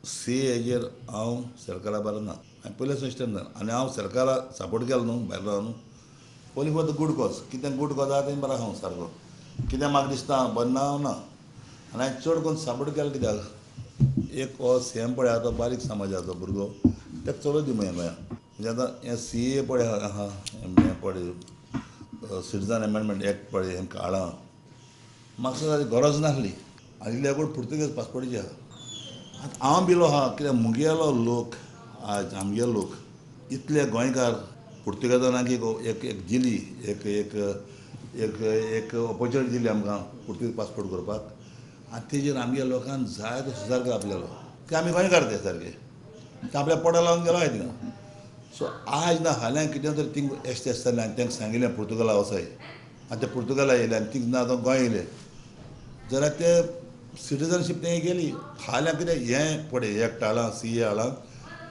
C हेजेर हांव सरकारा बरो ना, हांवें पयलें सिस्टम ना आनी हांव सरकारा सपोर्ट केलो न्हू भायर रावन न्हू. Only for the good cause, कितें गूड कॉज आहा तें बरें आहा सारको, कितें म्हाका दिसता बरें ना हांव ना. आनी हांवें चड करून सपोर्ट केलो कित्याक, एक हो सी एम पळय आहा तो बारीक समाजाचो भुरगो, ताका चलो दी मगे गोंया. म्हणजे आतां हें सी ए पळय आहा, हें पळय सिटीजन एमेंडमेंट एक्ट पळय हें काळां म्हाका ताची गरज नासली. आनी इल्ले कोण पुर्तुगेज पासपोर्टाची आहा. आतां हांव बिलो आहा कित्याक मुगेलो लोक आज आमगेलो लोक इतले गोंयकार पुर्तुगेजान एक एक दिली, एक एक एक एक ऑपोर्चुनिटी दिली आमकां पुर्तुगेज पासपोर्ट करपाक. आनी तेजेर आमगे लोकांक जाय तो सुदार केला आपल्यालो, ते आमी गोंयकार ते सारके ते आपल्या पोटा लावन गेलो आहाय थिंगा. सो आज ना फाल्यां कितें तरी थिंग एश्ट आसतालें आनी तांकां सांगिल्लें पुर्तुगाला वचाय, आनी ते पुर्तुगाला येयले आनी थिंग ना आतां गोंय येयले जाल्यार ते सिटीजनशीप तें गेली. फाल्यां कितें हें पळय एक्ट हाडलां, सी ए हाडलां,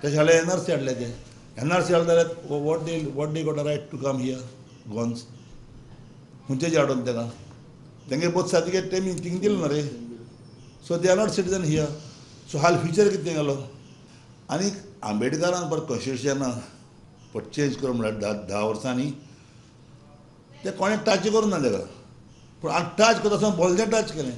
तशें हाडलें एन आर सी हाडलें. तें एन आर सी हाडलें जाल्यार what they got a right to come here Goans, खंयचें हाडून ताका तेंगे बर्थ सर्टिफिकेट तेमी थिंग दिलें ना रे. So they are not citizen here. So हाल फ्युचर कितें तेंगेलो. आनी आंबेडकरान परत कॉन्स्टिट्युशनां परत चेंज करूं म्हळ्यार 10 वर्सांनी तें कोणें टच करूं ना ताका, पूण आतां टच करता आसतना बोल्लें टच केलें.